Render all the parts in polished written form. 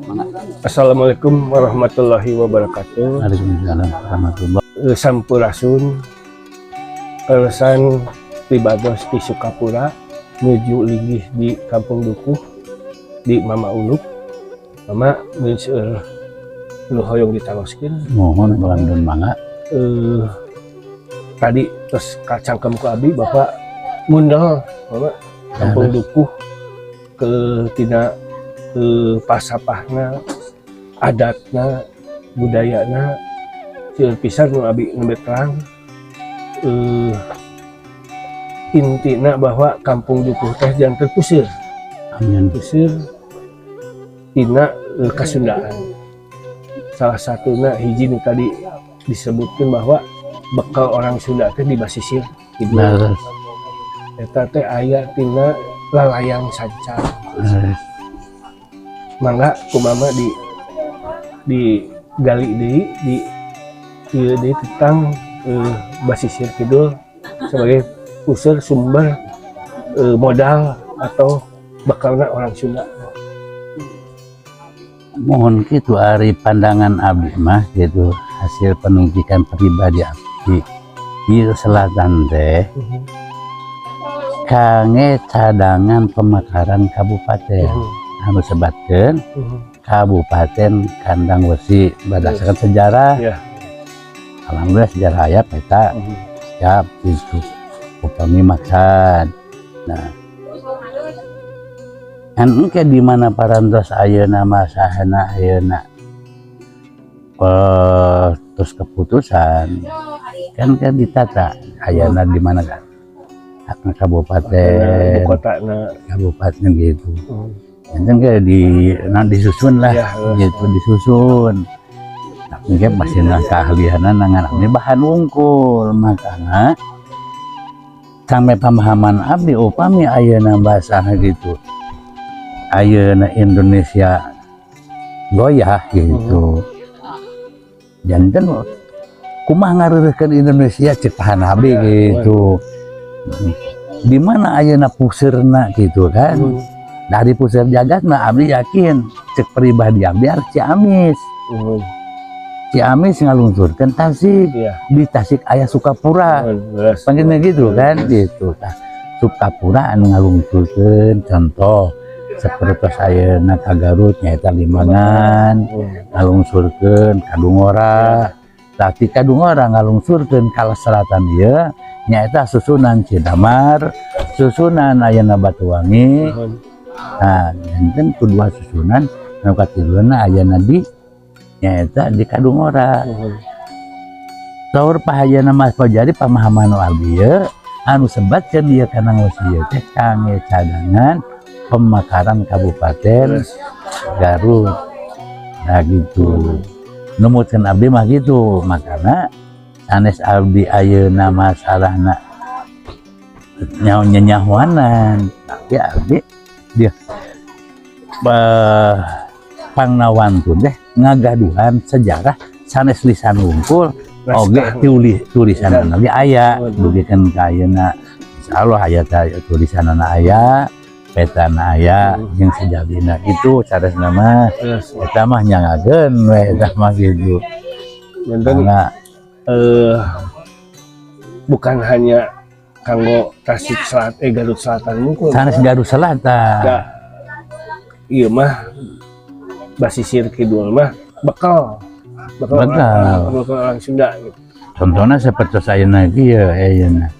Mangga. Assalamualaikum warahmatullahi wabarakatuh. Waalaikumsalam warahmatullahi. Sampurasun. Kaleresan pribados di Sukapura menuju linggih di Kampung Dukuh di Mama Uluk. Mama seueur nu hoyong ditaroskeun. Mohon balangdon, mangga. Tadi terus kacangkem ku abi, Bapak mundel Mama Kampung Dukuh ke tina ke pasapahna, adatna, budayana, seueur pisan nu abi nembe terang. Intina bahwa Kampung Dukuh teh janten puseur Amin. Puseur tina kasundaan. Salah satuna hiji nu tadi disebutkan bahwa bekal orang Sunda teh di basisir kidul. Eta teh aya tina lalayang sanca. Mangga ku Mama di gali deui di ieu deui tentang basisir kidul sebagai puseur sumber modal atau bekalna orang Sunda. Mohon gitu, ari pandangan abdi mah gitu, hasil penelitian pribadi abdi di selatan teh kangge cadangan pemekaran kabupaten anu sebatkeun Kabupaten Kandang Wesi berdasarkan sejarah. Alhamdulillah sejarah aya, peta siap gitu upami maksad. Nah kan engke di mana parantos ayeuna masahana ayeuna, terus keputusan kan kan ditata ayeuna di mana kan hakna kabupaten, ibu kota na. Kabupaten gitu. Enten kayak di, nah, disusun lah gitu, disusun. Tapi kan masih nah keahlianan ngan ini bahan wungkul. Makanya sampai pemahaman abdi, upami ayeuna bahasa gitu, ayeuna Indonesia goyah gitu, janten kumaha ngareureuhkeun Indonesia cek pahan abdi gitu, di mana ayeuna puseurna gitu kan. Dari puseur jagat mah abdi yakin, cek pribadi abdi, harus Ciamis. Ciamis ngalungsurkeun Tasik. Di Tasik aya Sukapura. Panggilnya gitu kan gitu. Tah, Sukapura anu ngalungsurkeun, contoh seperti ayeuna ka Garut nyaeta Limbangan ngalungsurkeun Kadungora. Tah, ti Kadungora ngalungsurkeun ka selatan ieu nyaeta susunan Cidamar, susunan ayeuna Batuwangi. Nah, janten kedua susunan anu katiluna ayeuna di nyaeta di Kadungora. Saur pahayana Mas Pajari, pemahaman nu abdi ieu anu sebatkeun ieu Kandang Wesi ieu teh kangge cadangan pemekaran Kabupaten Garut. Nah gitu. Numutkeun abdi mah gitu, makana sanes abdi ayeuna masalahna nyaho nyenyahoanan, tapi abdi dia pangnawantun teh ngagaduhan sejarah sanes lisan wungkul oge tulis tulisan oge aya dugikeun ka ayeuna. Insyaallah aya tulisanana, aya petana, aya jeung sejabina itu saresna mah. Eta mah nyangakeun we eta mah gitu. Janten Karena bukan hanya kanggo Tasik Selat, Garut Selatan mungkin. Sanes Garut Selatan. Enggak. Iya mah basisir kidul mah bekal bekal Bekal. Orang, bekal orang Sunda gitu. Contohnya seperti saya kieu ayeuna.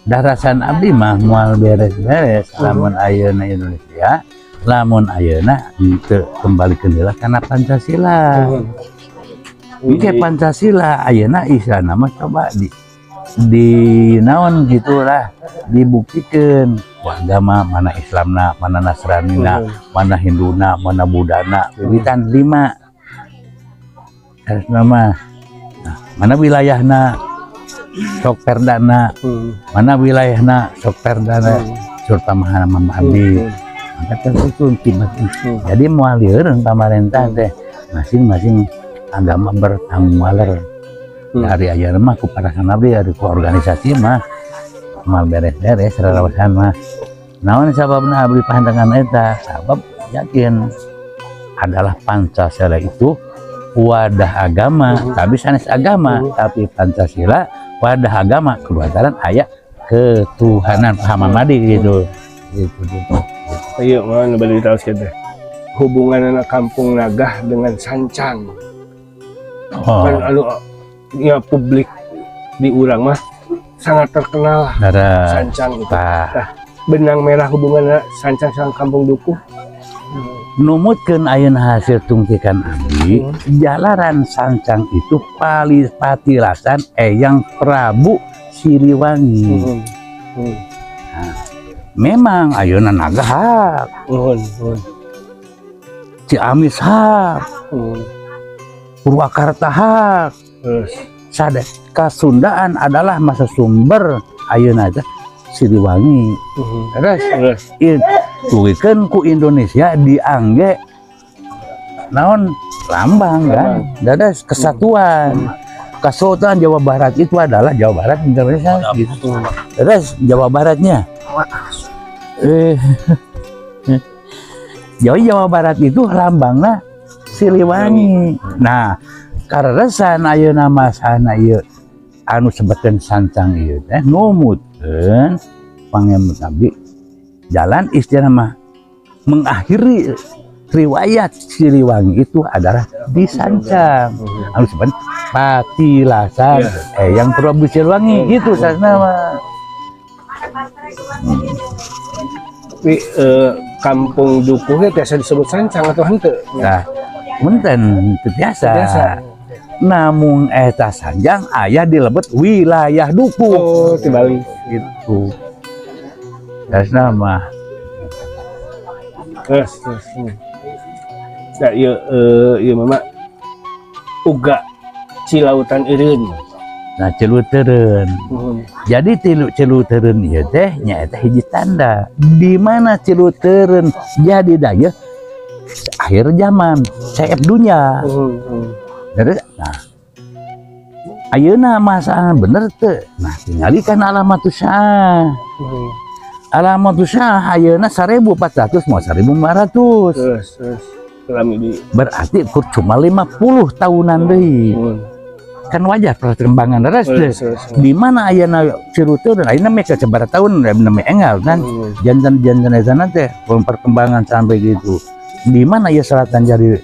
Darasan abdi mah moal beres-beres lamun ayeuna Indonesia, lamun ayeuna henteu kembali heula kana Pancasila. Engke Pancasila ayeuna istilahna mah coba di naon gitulah, dibuktikan ku agama mana, Islamna mana, Nasranina mana, Hinduna mana, Budana, wiwitan lima harus nama. Nah, mana wilayahna sok perdana, mana wilayahna sok perdana, serta mahana mama abdi maka tersusun tiba. Jadi moal lieureun pamarentah teh, masing-masing agama bertanggung waler. Dari ayeuna mah ku para abdi, dari ku organisasi mah moal beres-beres rarawasan mah. Naon sababna abdi pandangan eta? Sabab yakin Adalah Pancasila itu wadah agama, tapi sanes agama, tapi Pancasila wadah agama keluaran aya ketuhanan pahaman madi gitu. Gitu. Gitu. Ayo, mana bade ditaros teh. Hubungan anak Kampung Nagah dengan Sancang. Oh, Kan anu ya publik di urang mah sangat terkenal lah Darah. Sancang itu. Tah. Benang merah hubungan Sancang sama Kampung Dukuh. Numutkeun ayeuna hasil tungtikan abdi, jalaran Sancang itu pali patilasan Eyang Prabu Siliwangi. Memang ayeuna naga hak, Nuhun, nuhun. Ciamis hak, Purwakarta hak. Terus. Sada Kasundaan adalah masa sumber ayeuna teh Siliwangi. Terus Terus. Itu ku Indonesia diangge naon, lambang kan, dadas kesatuan. Kesatuan Jawa Barat itu adalah Jawa Barat Indonesia gitu. Terus Jawa Baratnya jadi Jawa Barat itu lambangnya Siliwangi. Nah, kareresan ayeuna masana ieu anu sebetkeun Sancang ieu teh numutkeun pangemut abdi jalan istilah mah mengakhiri riwayat Siliwangi itu adalah di Sancang. Anu sebut patilasan Eyang Prabu Siliwangi gitu sana mah. Tapi Kampung Dukuhnya biasa disebut Sancang atau henteu? Nah, punten teu biasa. Biasa. Namun eta Sancang aya di lebet wilayah Dukuh. Oh, di Bali. Gitu. Das nama. Terus, terus. Nah, iya, iya mama. Uga Cilautan Eureun. Nah, Cileutereun. Jadi tilu Cileutereun ieu teh nyaeta hiji tanda di mana Cileutereun jadi daya akhir zaman, seep dunya. Jadi, nah, ayeuna masalah bener teu? Nah, tingali kan alamat usaha. Alamat usaha ayeuna 1400 mau 1500. Terus, terus. Selami di Berarti kur cuma 50 tahunan deui. Kan wajar perkembangan terus teu. Terus, terus. Di mana ayeuna Cileutereun ayeuna meh sabaraha tahun namanya enggal kan. Jantan-jantan eta teh perkembangan sampai gitu. Di mana ya selatan jadi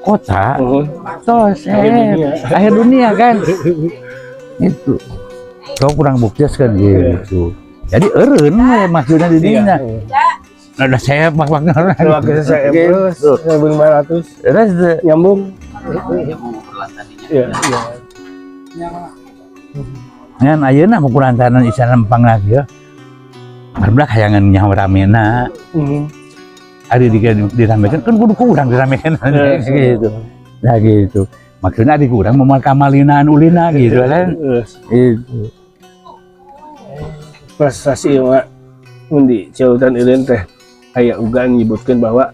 kota tos Akhir dunia. Akhir dunia kan itu kau kurang bukti kan gitu, jadi eureun we maksudnya di dinya. Nah, udah saya pak pak. Waktu saya terus 1500 terus nyambung. Iya. Ngan ayeuna mah kulantaran isa lempang lagi ya barudak hayangan nyaho ramena. Ari di diramekan kan kudu kurang diramekan gitu. Nah, gitu maksudnya ari kurang mau kamalinaan ulina gitu kan. Terus. Itu. Prestasi ieu mah mun di Cilautan Eureun teh aya uga nyebutkeun bahwa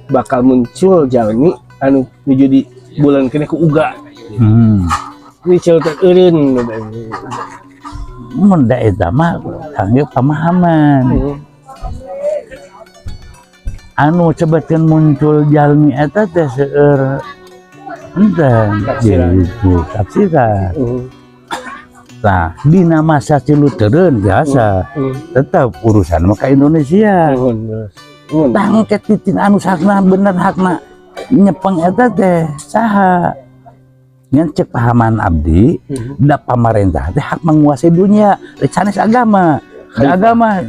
bakal muncul jalmi anu nuju di bulan kene ku uga. Di Cilautan Eureun. Mun da eta mah kangge pemahaman. Anu sebetkeun muncul jalmi eta teh seueur enten Tafsiran. Gitu tafsiran. Nah, dina masa Cileutereun biasa tetap urusan mah ka Indonesia. Nuhun, terus. Nuhun. Tangket titin anu sakna bener hakna nyepeng eta teh saha? Ngan cek pahaman abdi, da pamarentah teh hak menguasai dunia, rek sanes agama. Da agama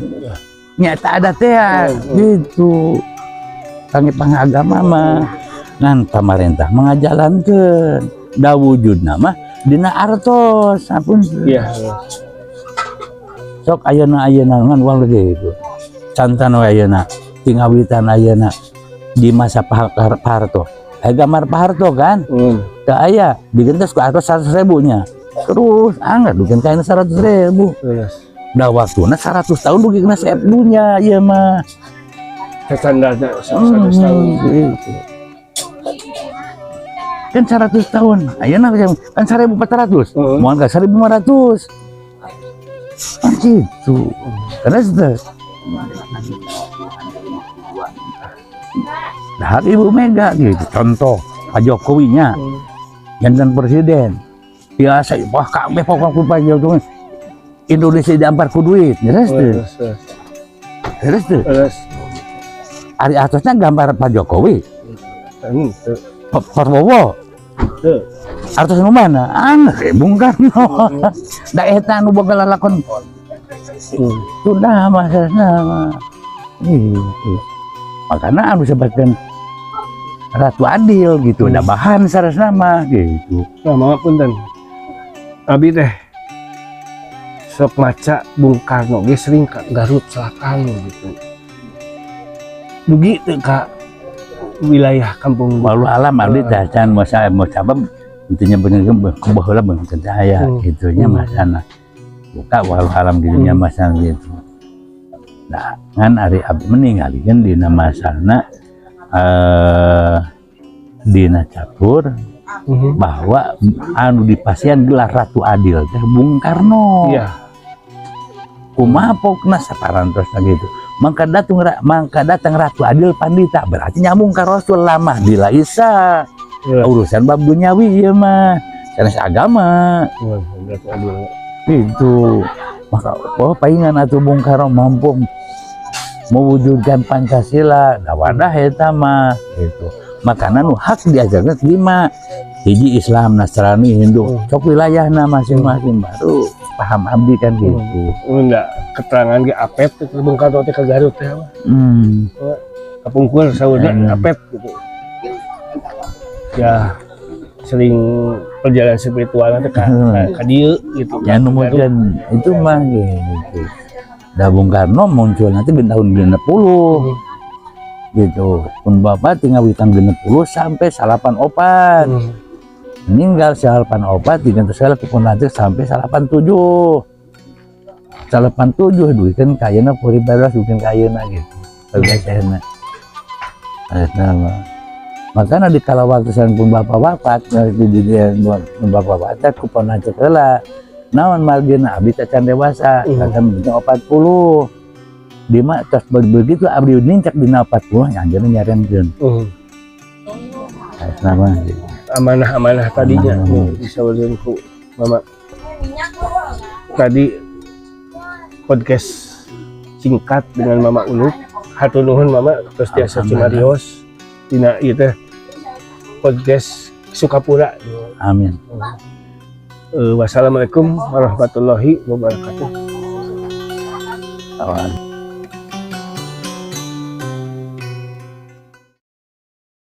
nyata ada teh gitu. Kangge pangagama mah ngan pamarentah mengajalankeun da wujudna mah dina artos ampun. Sok ayeuna ayeuna ngan wal gitu cantan we ayeuna tingawitan ayeuna di masa Pak Harto aya gambar Pak Harto kan. Teu aya digentos ku artos 100 ribu nya, terus anggar dugi ka 100 ribu. Terus. Da waktuna 100 tahun dugi kena seep dunya ieu mah. Standarnya 100 tahun. Gitu. Kan 100 tahun ayeuna kan 1400 moal ka 1500 kan gitu terus teh. Dahar Ibu Mega gitu. Contoh Pak Jokowi nya jantan presiden. Biasa wah kabeh pokok ku Pak Jokowi. Indonesia diampar ku duit, jelas tuh. Terus, terus. Terus tuh. Terus. Ari atasnya gambar Pak Jokowi, Tuh. Pak Prabowo. Tuh. Artos nu mana? Aneh, Bung Karno. Da eta anu boga lalakon Sunda mah mah. Gitu. Makanya anu sebutkan Ratu Adil gitu, ada bahan sarasna mah gitu. Nah, Mama, punten. Abi teh sok maca Bung Karno ge sering ke Garut Selatan gitu. Dugi teu ka wilayah kampung? Wallahualam, abdi teh can masa mau sabab intinya bener baheula bener cahaya gitu nya masana. Buka wallahualam gitu nya masana gitu. Nah, ngan ari abdi meningalikeun dina masana dina catur bahwa anu dipasihan gelar Ratu Adil teh Bung Karno. Kumaha pokna saparantosna gitu. Mangka datang Ratu Adil Pandita berarti nyambung ka Rasul lamah dilaisa. Urusan bab duniawi ieu mah. Sanes agama Wah, Ratu Adil. Gitu. Maka oh paingan atuh Bung Karno mampu mewujudkan Pancasila, da wadah eta mah gitu. Makana nu hak diajarkan lima hiji Islam, Nasrani, Hindu, sok wilayahna masing-masing, baru paham abdi kan gitu. Enggak, keterangan ge apet teh Bung Karno teh ke Garut teh mah. Kapungkur saurna apet gitu. Ya sering perjalanan spiritual teh ka dieu gitu. Ya numutkeun itu mah gitu. Da Bung Karno muncul nanti di tahun 60 gitu. Pun bapak tinggal witang 60 sampai 84. Meninggal 84 diganti segala pun nanti sampai 87. 87 duit kan kayaknya puri beres bikin kayaknya gitu. Biasanya. Nah, makanya di kala waktu saya pun bapak wafat, di bapak wafat kupon lanjut heula. Naon margina abdi teh can dewasa, kan 40. Di mah tos begitu abdi nincak dina 40 yang anjeunna nyarenkeun. Nama gitu. Amanah-amanah tadinya Amanah. Nih disaurkeun ku Mama. Tadi podcast singkat dengan Mama Ulup. Hatur nuhun, Mama, terus tiasa Alhamdulillah. Cumarios dina ieu teh podcast Sukapura. Amin. Wassalamualaikum warahmatullahi wabarakatuh. Awan.